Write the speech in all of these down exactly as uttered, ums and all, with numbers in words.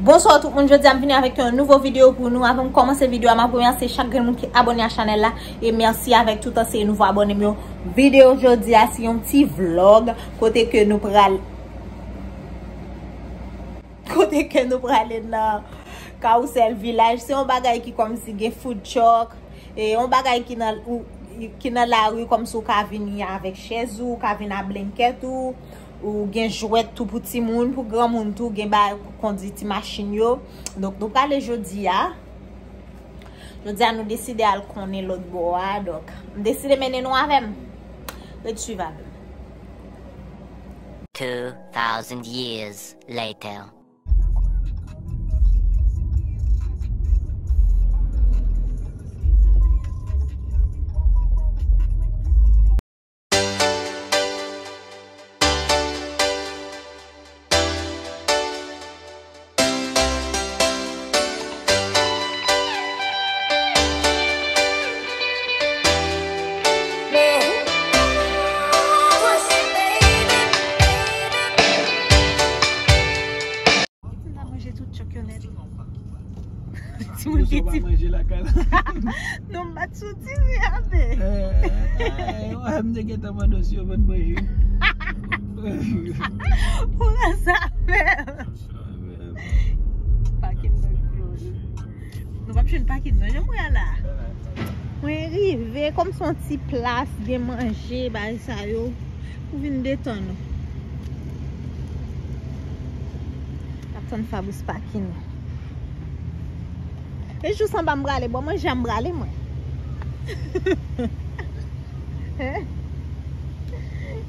Bonswa tout moun, jodi a m vini avèk yon nouvo videyo pou nou. Avan m kòmanse videyo a, m ap remèsye chak grenn moun ki abòne a chanèl la. E mèsi avèk tout anseye nouvo abòne m yo. Videyo jodi a se yon ti vlòg kote ke nou pral kote ke nou prale nan Kawousèl Vilaj. Se yon bagay ki kòmsi gen food truck, e yon bagay ki nan, ou, ki nan lari, kòmsi ou ka vini avèk chèz ou, ou ka vin a blankèt ou, ou gen jwèt tou pou timoun, pou granmoun tou, gen bagay pou kondui ti machin yo. Donk, nou prale jodi a. Jodi a, nou deside al konnen lòt bò a. Donk, m deside mennen nou avè m. Ret swiv avè m. Two thousand years later. Timoun pa manje lakay la. Non, m pa t soti, wi, abe. Eh, eh, eh, m te gentan mande w si yo vann manje. Ou nan zafè. Pakin nan klou. Nou p ap jwenn pakin non, jan m wè a la. Mwen rive, kòm se yon ti plas, gen manje, bagay sa yo, pou vin detann nou. N ap tann Fabrice pakin. E jous anba m prale, bon, manje a m prale, mwen. Hein?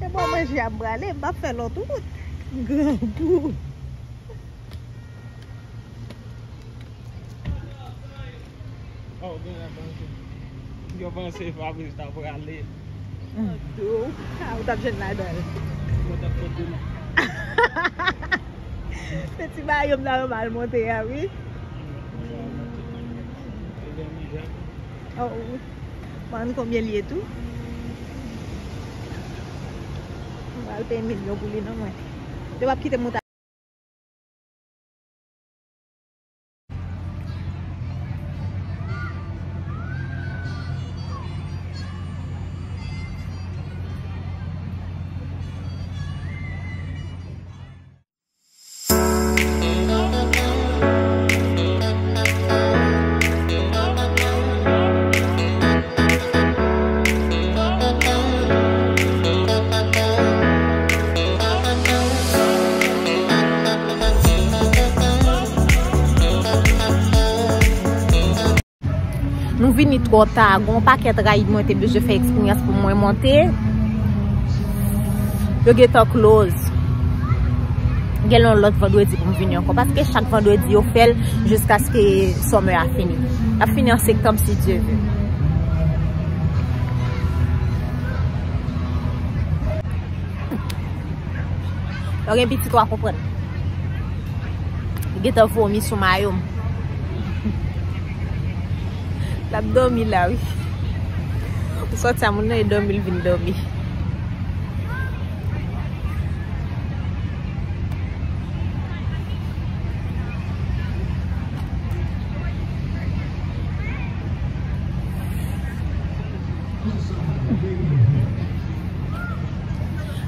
E bon, manje a m prale, m p ap fè lòt wout. Grangou. Oh, gen lè panse. Yo panse Fabrice ta prale. Mm. Dou. Ah, ou t ap jwenn ladan l. Mwen t ap pote non. Se ti mayo m ta renmen al monte a, wi. Oh, wi. Mwen konbyen l ye tou. Mwen al peye milyon pou li, non, mwen. Yo p ap kite m monte. Nou vini twò ta, gon pakèt ride mwen te bezwen fè eksperyans pou mwen monte. Yo gentan close. Gen yon lòt vandredi pou m vini ankò, paske chak vandredi yo fè l jiskaske summer a fini. L ap fini an septanm, si Dye ve. Lè w gen pitit, w a konprann. Li gentan vomi sou mayo m. L ap dòmi la, wi. Ou sòti a moun nan e dòmi, l vin dòmi.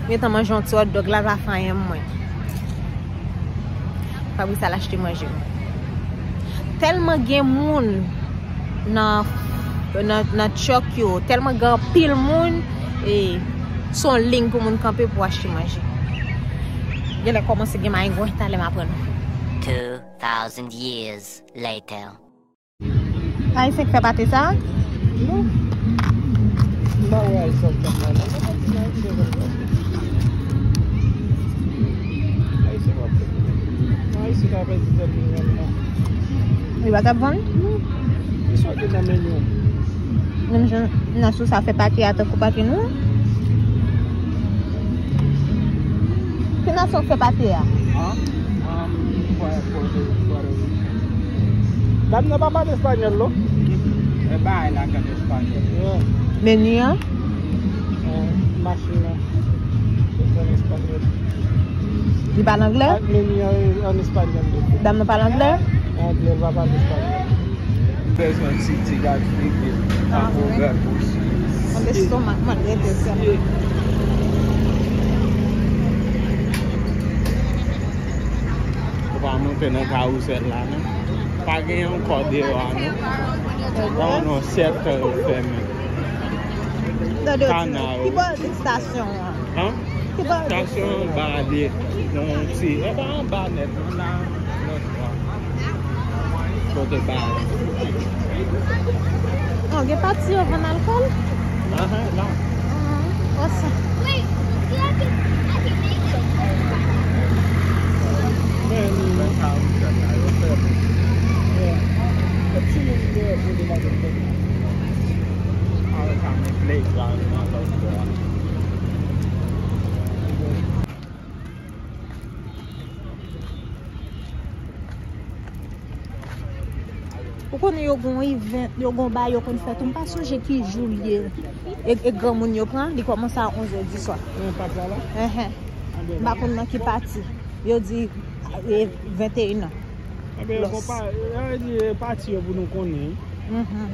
M gentan manje yon ti hot dog la, l pa fè anyen mwen. Fabrice al achte manje. Tèlman gen moun nan, nan, nan truck yo, tèlman gen anpil moun, e, se yon liy pou moun kanpe pou achte manje. Genlè kòmanse gen mayengwen, talè m aprann. Two thousand years later. Ayisyen k fè pate sa? Non. M pa wè Ayisyen ap vann la, non. M pa konn si Ayisyen vann pate. Ayisyen pa ap vann. Non, Ayisyen ka pèdi tèt li vann la. Li pa t ap vann? Non. Ki sa w gen nan men nou? Menm jan nasyon sa fè pate a tankou pate nou? Ki nasyon k fè pate a? An? An, Puerto Rico. Dam nan pa pale espanyòl, non? Bay la an espanyòl. Meni an? Machin nan. An espanyòl. Li pale anglè? Meni an an espanyòl. Dam nan pale anglè? Anglè, l pa pale espanyòl. Bezwen ti tig ak figi. An pwogrè pou si. An lestomak mwen rete sèl. Ou pa monte nan kawousèl la, non? Pa gen ankò deyò a, non? Non, non, sèt tan yo fèmen. Tande yo di, ki bò estasyon an? An? Ki bò? Estasyon anba a li. Nan yon ti, e pa anba nèt, non, la, lòt bò. Kote ba a. Oh, gen pati yo vann alkòl? Ahan, la. Ahan, wè sa. Men, men sa, yo fèmen. Yeah. Yon ti moun deyò pou li lage tèt. Awe, sa men playground nan lòt bò a. Ou konnen yo gon event, yo gon bagay yo konn fè tou. M pa sonje ki jou l ye. E, e granmoun yo pran, li kòmanse a onz è di swa. Nan pati a la? Enhen. M pa konn nan ki pati. Yo di, e, venteyen an. Anben, yo gon pa, sa vle di, e, pati yo pou nou konnen. Mhm.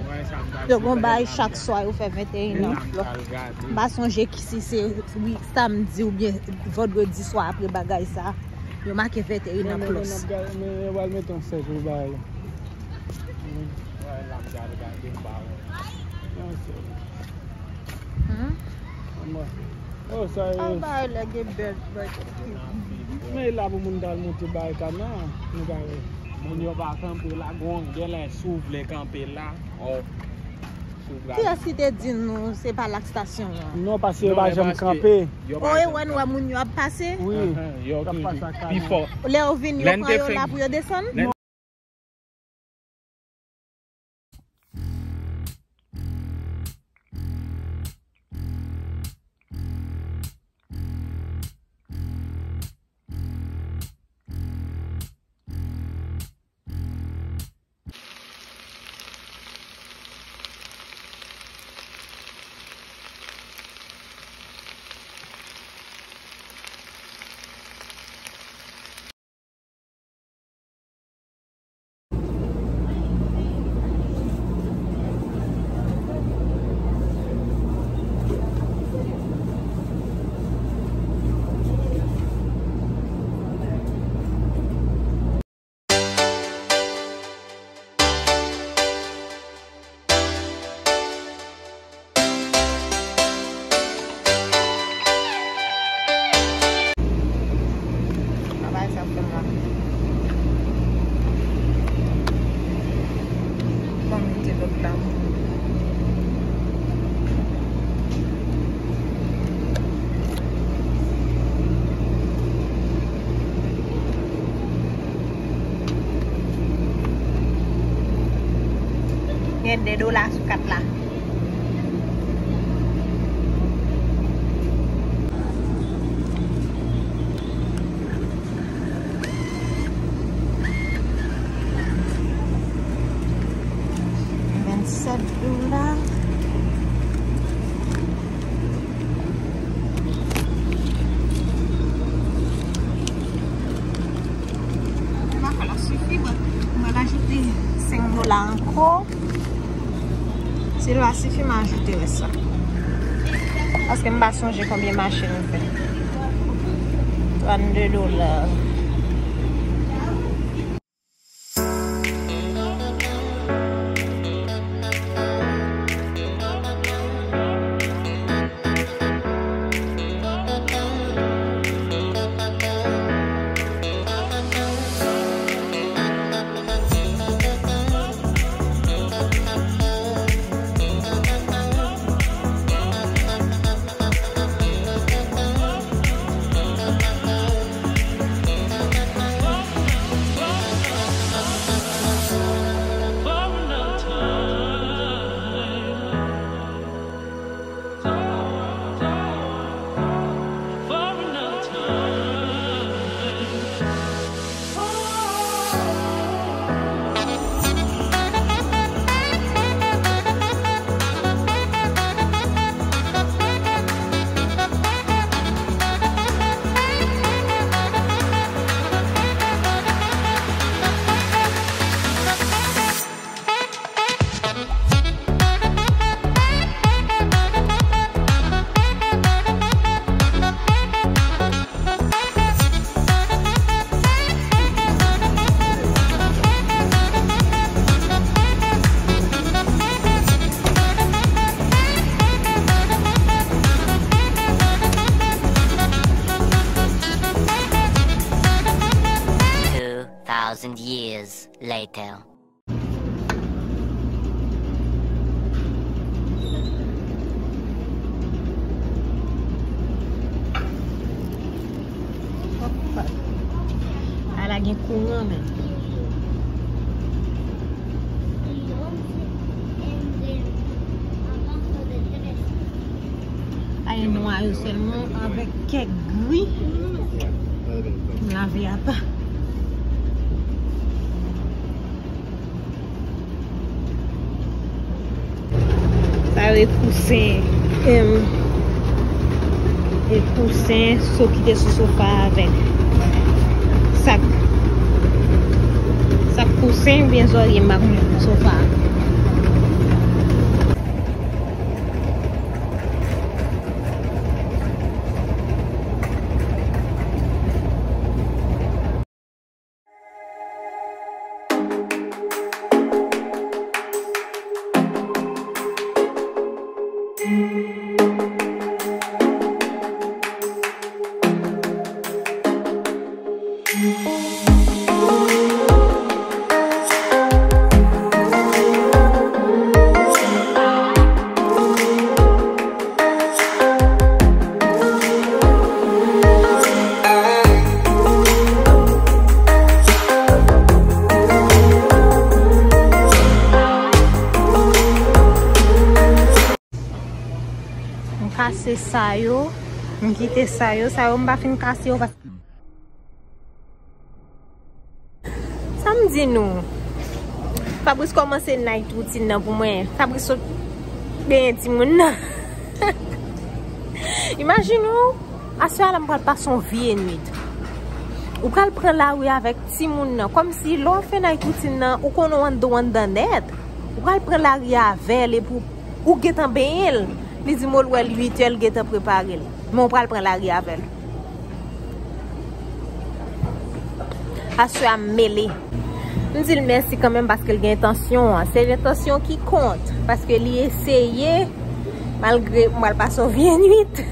Yo gon bagay chak swa, yo fè venteyen an. M pa sonje ki si se, wi, samdi oubyen vandredi swa apre bagay sa. Yo make venteyen an plis. Men, men, men, men, yo pral mete yon sèk pou bagay la. Hmm. Wè, l ap gade, gade, m pa wè. Yon sèk. Hmm? Anmò. Oh, sa yo. An bagay la gen bèl bagay. Men la pou moun t al monte bagay kana, nou pa wè. Moun yo pa kanpe la, gon, genlè si w vle kanpe la, oh. Kiyès ki te di nou se pa la k stasyon an? Non, paske yo pa janm kanpe. Oh, e wè nou wè moun yo ap pase? Wi, y ap pase ak kanal. Lè yo vin, yo pran yo la pou yo desann? Travay sa fè mal. Ban m mete lòt la. Gen de dola sou kat la. Vennsèt dola. M pa kwè l ap sifi, but m pral ajoute senk dola ankò. Si l pa sifi, m ajoute rès la. Paske m pa sonje konbyen mache m fè. Trannde dola. Tell. Ala gen kouran menm. Ay nwa yo sèlman avèk kèk gri. Lave apa. Sa yo e kousen, em, e kousen so ki te sou sofa a avèk sak, sak kousen oubyen zòrye m pa konnen sofa a. M kase sa yo, m kite sa yo, sa yo m pa fin kase yo paske Sa m di nou, Fabrice kòmanse night routine nan pou mwen. Fabrice sot benyen timoun nan. Imajine w, aswè a la m pral pase yon vye nwit. Ou pral pran lari avèk timoun nan. Kòmsi lè w ap fè night routine nan, ou konnen w anndan w anndan nèt. Ou pral pran lari avè l epi w, ou gentan benyen l. Li di m w l wè l uit è, l gentan prepare l. Men w pral pran lari avè l. Aswè a m mele. M di l mèsi kanmenm paske l gen entansyon an. Se lentansyon ki kont. Paske li eseye, malgre m pral pase yon vye nwit.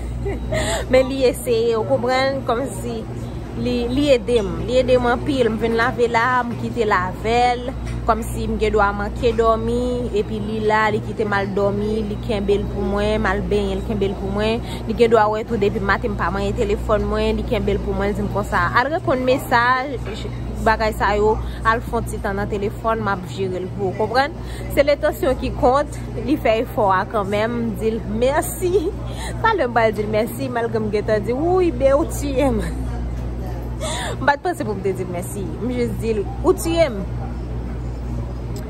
Men li eseye, ou konprann? Kòmsi li, li ede m. Li ede m anpil. M vin lave la, m kite l avè l. Kòmsi m gen dwa manke dòmi, epi li la, li kite m al dòmi, li kenbe l pou mwen, m al benyen l, kenbe l pou mwen. Li gen dwa wè tou depi maten m pa manyen telefòn mwen, li kenbe l pou mwen, li di m konsa, "Al reponn mesaj, bagay sa yo, al fè yon ti tan nan telefòn, m ap jere l pou ou," konprann? Se lentansyon ki kont, li fè efò a kanmenm, m di l mèsi. Talè m pral di l mèsi, malgre m gentan di, "Wouy, Ben, ou tiye m." M pa t panse pou m te di l mèsi, m jis di l, "Ou tiye m."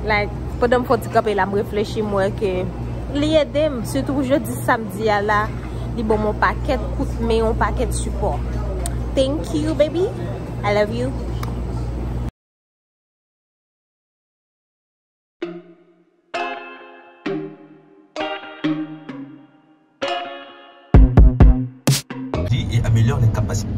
Like, pandan m fè yon ti kanpe la, m reflechi, m wè ke li ede m, sitou jodi samdi a la, li ban m yon pakèt kout men, yon pakèt sipò. Thank you, baby. I love you. Li e amelyore lè n kapasite.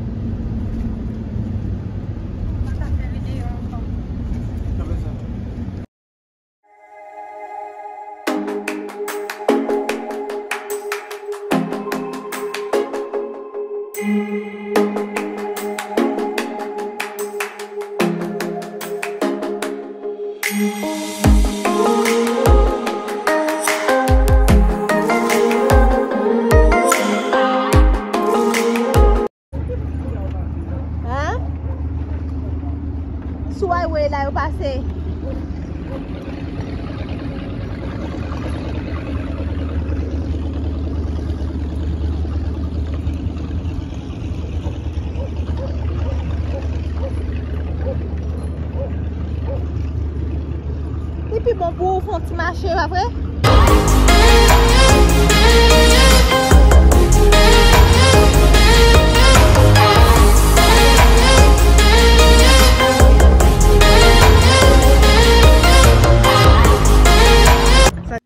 Hein? Sou highway la yo pase. Li pi bon pou ou fè yon ti mache, pa vre?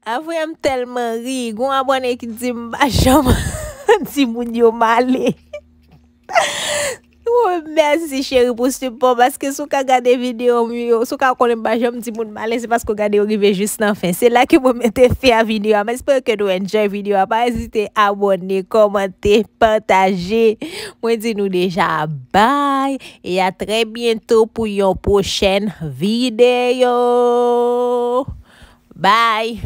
Apre m tèlman ri, gon abòne ki di m pa janm di moun yo m ale. Oh, mèsi cheri pou sipò, paske si w ka gade videyo m yo, si w ka konnen m pa janm di moun male, se paske w gade yo rive jis nan fen. Se la ke mwen mete fen a videyo a. M espere ke nou enjoy videyo a. Pa ezite abòne, kòmante, pataje. Mwen di nou deja bay e a trè byento pou yon pwochèn videyo. Bay.